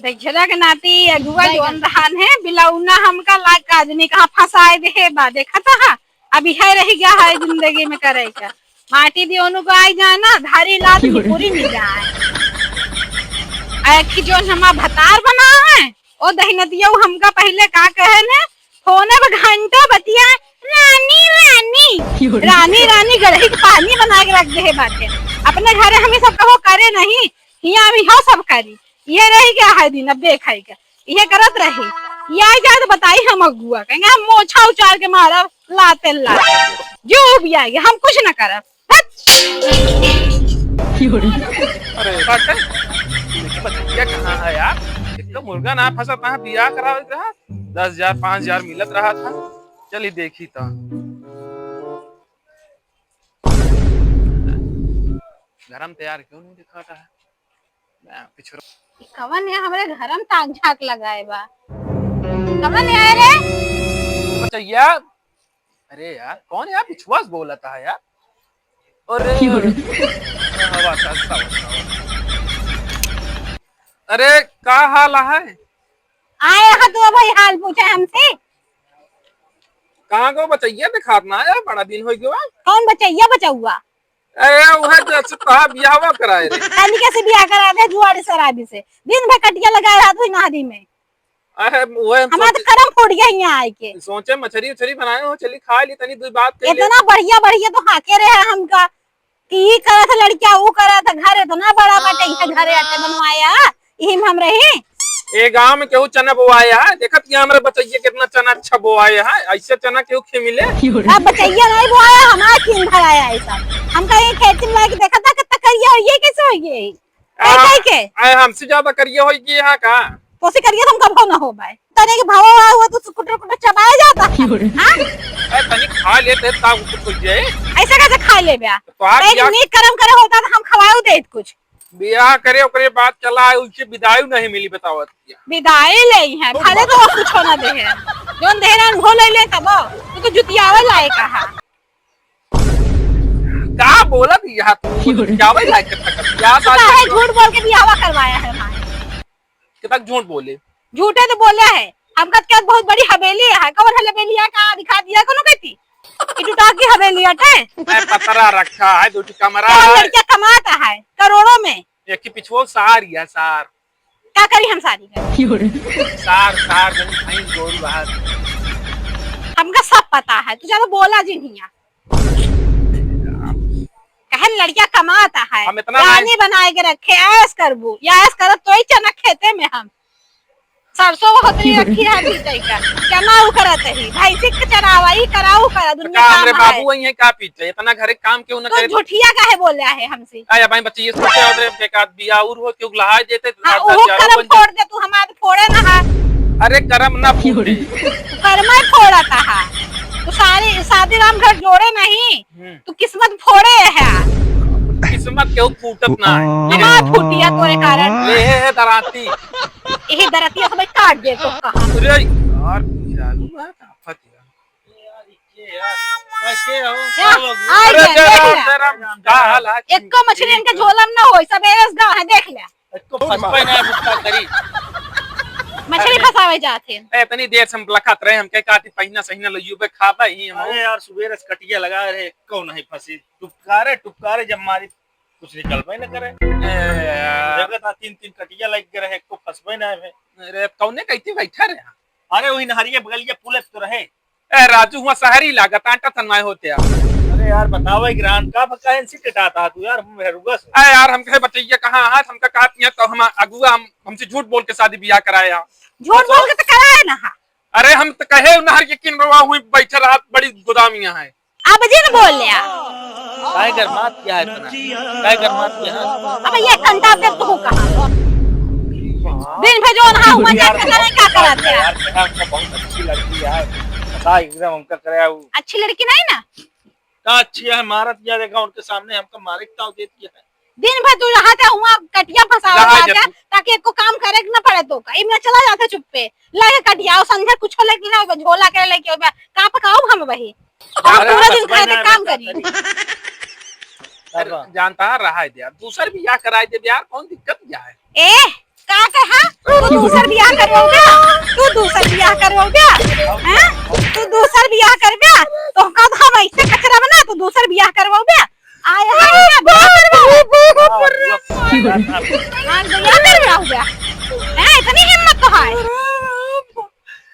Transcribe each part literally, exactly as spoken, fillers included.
देखिए के नाती अगुआ जौन रहन है, बिलौना हमका लाग का आदमी कहाँ फंसाए देहे बा, देखत हा। अब इहे रहि गया है जिंदगी में करे का। माटी दियोनु को आई जाना, धारी लात निपुरी नहीं जाए। आ एक ही जौन हमार भतार बना है, ओ दहिनतिया हमका पहिले का कहे ने, फोने पे घंटों बतिया, "रानी, रानी।" क्यों रे? रानी, रानी गढ़ी के पानी बना के रख देहे बाटे। अपने घरे हमें सब कहो करे नहीं, हियाँ भी हो सब करी। ये रह गया है दिन, अब देखाई का। ये करत रही। ये आई जाए तो बताई हम अगुआ। कहेंगे हम मोछा उछाल के मारब, लाते लाते। जो भी आएगी, हम कुछ ना करब। हट! क्यों रे? अरे, बाटे, देखी बचैया कहाँ है यार? एक तो मुर्गा ना फंसा, कहाँ बियाह करावे के रहा? दस हजार, पाँच हजार मिलत रहा था। चली देखी तो। घर में तैयार क्यों नहीं दिखाता है? मैं पिछड़ा। कवन है हमरे घर में ताक झाक लगाए बा? कवन है रे? बचैया, अरे यार, कौन यार पिछुआ से बोलत है यार? अरे, क्यों रे? आवा, आवा, आवा, आवा। अरे, का हाल है? आए हा तू भाई हाल पूछे हमसे? कहाँ को बचैया दिखात ना यार, बड़ा दिन हो गया। कौन बचैया बचौआ? अरे, वह जैसे तोहार बियाहवा कराए रहे। तनिके से बियाह करा दे, जुआड़ी शराबी से। दिन भर कटिया लगाए रहत हुई नहरी में। अरे, वह हम हमार तो सोचे करम फूट गया यहाँ आए के। सोचे मछरी उछरी बनाए हो, चली खा ली, तनी दू बात कर ले। इतना बढ़िया बढ़िया तो हाके रहे हमका कि ई करत लड़किया, ऊ करत, घर इतना बड़ा बाटे, इहे घरे आटे बनवाया। इही में हम रही। ए गांव में केहू चना बोआया है? देखत कि हमरे बचैया कितना चना अच्छा बोआया है। ऐसे चना केहू खे मिले? अब बचैया नहीं बोआया, हमार खीन भराया है सब। हम कहीं खेत में लाके देखत था कितना करिया हो, ये कैसे हो गए? आ, कहीं के? आ, हमसे ज्यादा करिया हो गए यहाँ का? तोसे करिया तो हम कबो ना हो पाए। तने के भावा हुआ, हुआ तो कुटर कुटर चबाया जाता है। हाँ? ए, तनी खा लेते तब कुछ हो जाए। ऐसा कैसे खा ले बया? तो आप कहीं या- नीक कर्म करे होता तो हम खवाए देत कुछ। बियाह करे ओकरे बाद चला आए, उनसे विदाई नहीं मिली, बतावत हिया। विदाई ले हैं, भले तो वो कुछ ना दे हैं। जोन दे रहन वो ले ले तब, तू तो जुतियावे लायक है। का बोलत हिया तू? क्यों रे? जुतियावे लायक है तक। बियाह तू शादी काहे झूठ बोल के बियाहवा करवाया है हमारे? कितना झूठ बोले? झूठे तो बोले है। हमका क्या बहुत बड़ी हवेली है, कौन हवेली है, कहाँ दिखा दिया कोनो कहती? ये टुटा की हवेली हटे? ए, पतरा रखा है, दो ठो कमरा कौन है। लड़कियां कमाता है करोड़ों में? एक ही पिछुआ सार या सार। का करी हम सारी कर? क्यों रे? सार, सार, जन भैंस गोरू बाहर। हमका सब पता है, तू ज्यादा बोला जिन हिया। कहे लड़किया कमाता है, हम इतना रानी बनाए के रखे, ऐश करबू, या ऐश करब तो ही चना खेते में हम। सरसों होत रही रखी है पीटे का, चना उखड़त ही, भैंसी के चरावा, ई करा, ऊ करा, तो दुनिया का काम हमरे है। बाबू वही है का पीटे? इतना घरे काम क्यों न तो करे? झूठिया काहे बोले है हमसे? आया भाई बच्चे ये सोचे होते हैं, बेकार बिया और हो क्यों लहाय देते, हाँ, रात ओहो रात ग्यारह करम बजे। फोड़ दे तू, हमारे फोड़े ना है। अरे करम ना फूटे। करम ही फोड़ता है। तू सारी शादी राम घर जोड़े नहीं, हम्म। तू किस्मत फोड़े है। किस्मत केहू फूटत ना है। हमार फूटिया तोरे कारण। ले हे दराती। यही दरतिया से मैं काट दे तो कहा। अरे यार, मेहरारू है, आफत यार। के हो? का हो गया? आ अरे गया, जय देख राम, लिया। जय राम, का हाल है? एको मछली इनके झोला में ना होई, सब एरस गा है, देख लिया। एको फंसबे ना, गुस्सा करी। मछली अरे। फंसावे जात है। ए, इतनी देर से हम लखत रहे, हम कहे काटी पहिना सहिना लइयो बे खाबे ही हम। अरे यार, सुबेरे से कटिया लगा रहे, एको नहीं फंसी। टुपकारे, टुपकारे जब मारी, कुछ निकलबे न करे। ए यार। देखत हा, तीन, तीन कटिया लग गए रहे, एको फंसबे ना है। अरे, कौने कहती बैठा रहे? अरे, वही नहरिया बगलिया पुलिस तो रहे। ए राजू, हुआ शहरी लागत, आटा तनवाए होते यार। अरे यार, बतावे गिरान का बका इनसे टिटाता तू यार, हम हेरुगस। ए यार, हम कहे बचैया कहाँ हाथ, हमका कहा पिया तो हम अगुआ, हम, हमसे झूठ बोल के शादी ब्याह कराए हा। झूठ बोल के तो कराए ना हा। अरे हम तो कहे नहर के किनरवा हुई बैठे रहा, बड़ी गोदामियां है। अब जिन बोल लिया। काय गरमात क्या है इतना? काय गरमात क्या है? अब ये कंटा पे तू कहा। दिन भर जो ना हुआ यार, जाके करे, क्या करत है? यार, कहा हमको बहुत अच्छी लड़की है। पता है, एकदम हमका करे वो। अच्छी लड़की नहीं ना? का अच्छी है, मारत या देखा उनके सामने हमका मारे का देती है। दिन भर तू रहत है हुआ कटिया फंसावा रहा है जाके, जब ताकि एको काम करे के ना पड़े तो का। इमे चला जाते चुप्पे। लेके कटिया, और संझा कुछ लेके ना होबे, झोला के लेके होबे। का पकाओ हम वही? और अरे, पूरा बस दिन खाए भाई के ना काम बता करी। करी। अरे, जानता है, रहा है यार, दूसर बियाह कराए दे यार, कौन दिक्कत क्या है? ए, का कहा? तू दूसर बियाह करवाओगे? तू दूसर बियाह करवाओगे? हैं? तू दूसर बियाह करबे? तो का हम ऐसे कचरा बना, तू दूसर बियाह करवाओगे? आया है ना, बियाह करवाओगे? हाँ, बियाह करवाओगे? हैं, इतनी हिम्मत तो है।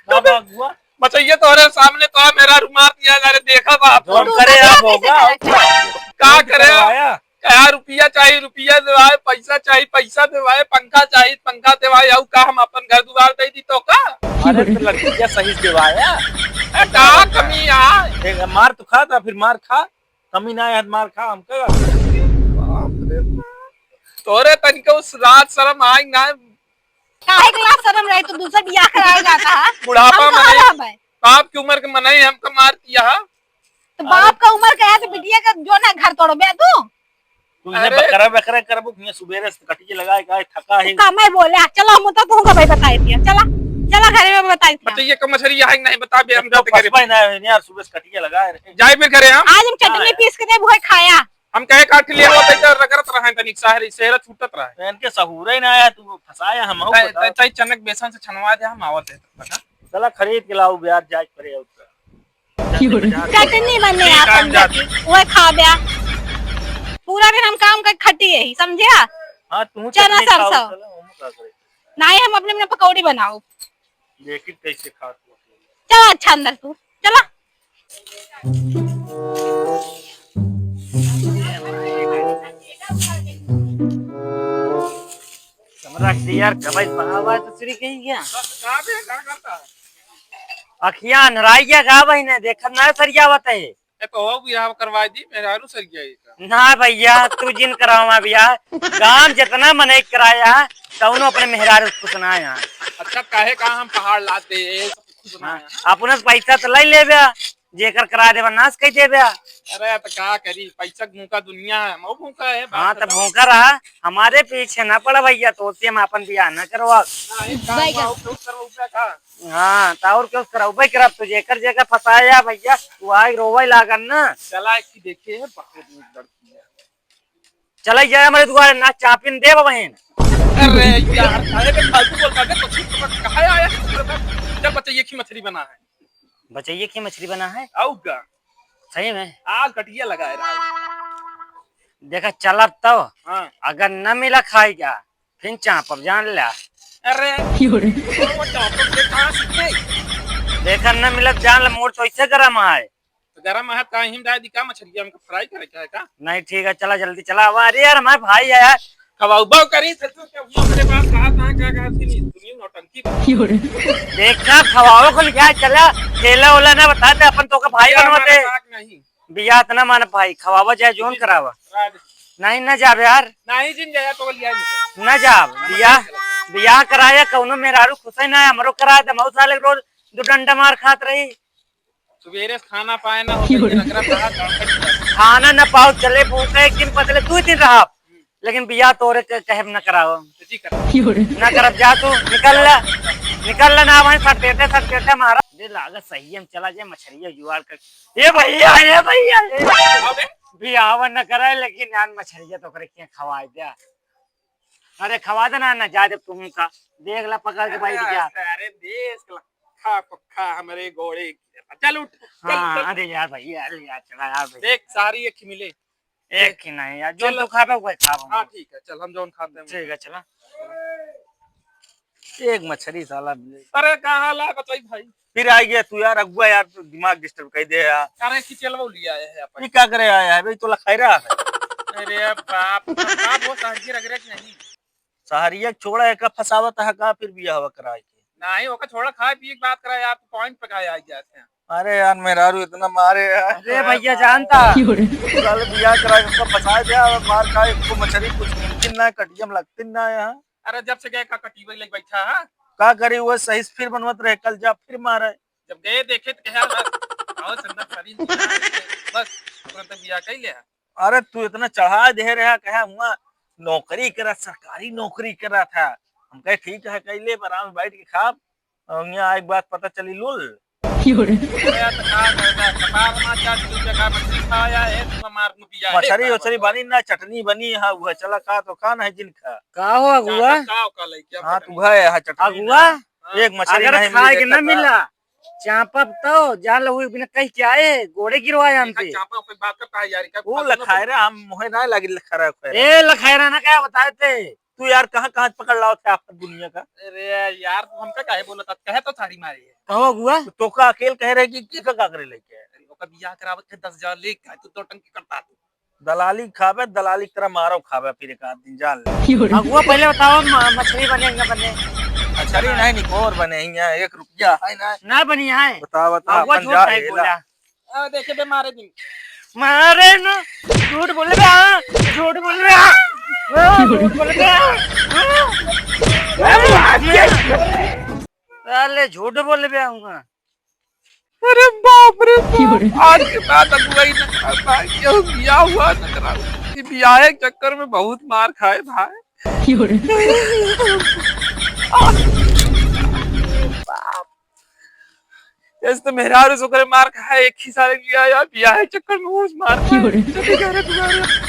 का बा अगुआ? बचैया तोहरे सामने तो है, मेरा रुमाल दिया जा रे, देखा बाप। जोन करे आप होगा। का करे? करवाया? का रुपया चाही, रुपया देवाए, पैसा चाही, पैसा देवाए, पंखा चाही, पंखा देवाए, अउ का हम अपन घर दुआर दे दी तो का? अरे तो लड़किया सही देवाया। ए, का कमी है? देख, मार तो खा, तो फिर मार खा, कमी ना है, मार खा, हम का? बाप रे। तोरे तनिको उस रात शर्म आई ना? काहे के लाज शर्म रही, तू दूसर बियाह करावे जाता है? बुढ़ापा हम कहाँ में रहबे? बाप की उम्र के मनई हमका मार दिया है। तो बाप का उम्र का है तो बिटिया का जो ना घर तोड़बे तू। तू इन्हें अरे। बकरा बकरा करबो, इन्हें सुबेरे से कटिया लगाए का थका तू है। का मैं बोले, हाँ, चलो हम तो तुमको भाई बताए दिया, चला, चला घरे में बताए दिया। बचैया का मछरी यहाँ नहीं बता बे, हम तो जाते करे। फंसबा ही ना है यार, सुबह से कटिया लगाए रहे। जाए फिर करे हम। आज हम चटनी हाँ। पीस के दे, वो खाया। हम कहे काट के ले आवत है, तो रगड़त रहे तनिक, सहरी, सेहरा छूटत रहे। तो इनके सहूरे ना आया, तू फंसाया हम, तै, बताओ। तै, तै चनक बेसन से छनवा दे, हम आवत है, बता। चला खरीद के लाओ, ब्याज जाए पड़े और का। चटनी बने ठीक है, आपन हम जाते। बेटी, वह खा ब्या। पूरा दिन हम काम कर खटी यही, समझिया? हाँ, तू चना चटनी खाओ, सरसों। चलो, हम का करे? नहीं, हम अपने, अपने पकौड़ी बनाओ। देखी कैसे खात हो। चला अच्छा अंदर तू, चला। हमरा के यार कबई पहावा तो श्री कही गया। का बे, का करता है? अखिया अंधराई गया का बहिने, देखत ना सरियावत है। ए, तो हो बियाह करवा दी, मेहरारू सर गया ये का? ना भैया, तू जिन करावा बियाह। गांव जितना मनई कराया, कौनो अपने मेहरारू खुश ना आया। अच्छा, काहे का हम पहाड़ लाते, ये सब खुश ना हाँ, आया। अपने से पैसा तो ले लेबे, जेकर करा देबे, नाश कर देबे। अरे, तो का करी, पैसा भूखा दुनिया है, हम भूखा है, बात हाँ, तो खत्म। भूखा रहा, हमारे पीछे ना पड़ा भैया, तो उससे हम अपन बियाह ना करवा। ना, एक काम बैगन। हुआ, और कुछ करवा, उपरा का? हाँ, तो और क्यों करउबे करब? तो जेकर जेकर फंसाया भैया, तू आइ रोवे लागन ना। चला एक देखे है, बहुत नीक लड़की है। चला जाए हमारे दुआरे ना, चापिन देब बहिन। अरे यार, अरे तो फालतू बोलता है, तो ठीक तो कहाँ आया है? चल बच्चा, ये की मछली बना है। बच्चा, ये की मछली बना है? आऊ का? सही में? आज कटिया लगाए रहा। देखा चलब तो। हाँ। अगर न मिला खाई का, फिर चापब, जान ला। अरे, क्यों रे? वो चापब के कहाँ सीखे? देखा, न मिलत, जान ला, मोर तो ऐसे गरम है। तो गरम है, तो हिम डाल दी का मछलिया, हमको फ्राई करे का है का? नहीं, ठीक है, चला, जल्दी चला। अब अरे यार, हमारे भाई है यार। खवाऊ बाऊ करी, ससुर के अपने पास कहा था, क्या कहा थी, नहीं, सुनिए, नौटंकी। क्यों रे? देखा, खवाओ को लिया, चला, खेला ओला ना बताते, अपन तो का भाई क्या बनवाते। हमारा साथ नहीं। बियाह त ना मानब भाई, खवावा चाहे जोन करावा। राज। नहीं, ना जाब यार। नहीं जिन जाया तो लिया नहीं। ना जाब। बियाह, बियाह कराया, कौनो मेहरारू खुश है ना, हमरो कराया त मऊ साले रोज दो डंडा मार खात रही। सुबेरे से खाना पाए ना हो, क्यों रे? लग रहा था, खाना ना पाओ, चले भूखे, एक दिन पतले, दो दिन रहा। लेकिन बियाह तोरे के कहे न कराओ। जी कर। ना करब, जा तू, निकल ला, निकल ला ना, वहीं सट देते, सट देते मारा। दे लागत सही, हम चला जाए मछरिया जुगाड़ कर। ए भैया, ए भैया, ए। अबे। बियाह न कराए, लेकिन यार मछरिया तो करे के खवाए दे। अरे खवा दे ना, ना जा दे तू का। देख ला पकड़ के बैठ गया। अरे देश का लखा पक्का हमरे गोड़े की। चल उठ, चल, हाँ, चल। अरे यार भैया, अरे यार, चला यार भैया। देख, सारी एक ही मिले। एक ही नहीं यार, जो चलो। तू खाबे वही खाबो। हाँ, ठीक है, चल, हम जौन खाते हैं। ठीक है, चला। एक मछली साला मिले। अरे, कहाँ ला बताई भाई? फिर आ गया तू यार, अगुआ यार, तू दिमाग डिस्टर्ब कर दे यार। अरे, की चलवा लिया है अपन। ये क्या करे आया है भाई, तो लखाई रहा है। अरे बाप, बाप, वो सहरिया रगड़े के नहीं। सहरिया छोड़ा है, का फसावत है का, फिर बियाह कराए के? नहीं, ओका छोड़ा, खाए पिए की बात करा यार, तू पॉइंट पे काहे आ गया है? अरे यार, मेहरारू इतना मारे यार। अरे भैया, जानता। साले बियाह करा के उसका फंसा दिया, अब मार खाए, एक तो मछली कुछ मिलती ना, कटियम लगती ना यहाँ। अरे जब से गए का कटीबे लग बैठा है। का करी, वो सही से फिर बनवत रहे, कल जा फिर मारे। जब गए देखे तो कहा, बस, आओ चंदन सरीन, बस, तुरंत बियाह कर ले। अरे तू इतना चढ़ा दे रहा, कहा हुआ नौकरी करा, सरकारी नौकरी करा था। हम कहे ठीक है, कर ले, आराम से बैठ के खा। और यहाँ एक बात पता चली, लुल। अरे यार, तो का करबे? कपार मा चार सौ रुपया का मछली खाया है, तो मार मुँह पिया है, मछरी का उछरी बताओ? बनी ना, चटनी बनी है, वह चला का तो का नहीं जिन खा। का हो अगुआ? का, का, का लइके हम हाँ, चटनी तू है, हाँ, चटनी अगुआ? ना। हाँ। एक मछरी अगर नहीं खाए मिले के ना तो का? मिला, चापब तो जान लो, बिना कही के आए, गोड़े गिरवाए देखा, हमसे। चापा पे बात करता है यार, क्या वो फालतू ना लखाए बोल। रे, हम मोहे ना लागी लखा रहा है। ए, लखाए रहा ना, क्या बताए थे? तू यार कहाँ, कहाँ पकड़ लाओ थे आफत दुनिया का? अरे यार, तू हमका काहे बोलत हस? कहे तो साड़ी मारी है। कहो अगुआ। तो तोका अकेल कहे रहे कि के का, का करे लेके? अरे, ओकर बियाह करावत थे, दस हजार लेके आए, तू दो टंकी करता तू। दलाली खाबे, दलाली की तरह मारो खाबे, फिर एक आध दिन जान ले। अगुआ, पहले बताओ, म-, मछली बने कि ना बने? मछली नहीं, निकोर बने ही है, एक रुपया है ना। ना बनी है। बता, बता, अगुआ अपन झूठ जा काहे हेला। बोला? आ, देखे बे मारे दिन। मारे ना, झूठ बोले बे, हाँ, झूठ बोले बे, हाँ, हाँ, झूठ बोले बे, हाँ, हाँ। साले झूठ बोले बे, हाँ। अरे बाप रे बाप, आज के बाद अगुवाई न करा भाई, केहू बियाह हुआ न करा। ये बियाह के चक्कर में बहुत मार खाए भाई। बाप। ऐसे तो मेहरारू से ओकरे मार खाए, एक ही साल के बियाह यार, बियाह के चक्कर में वो मार खाए। चले जा रहे तुम्हारे।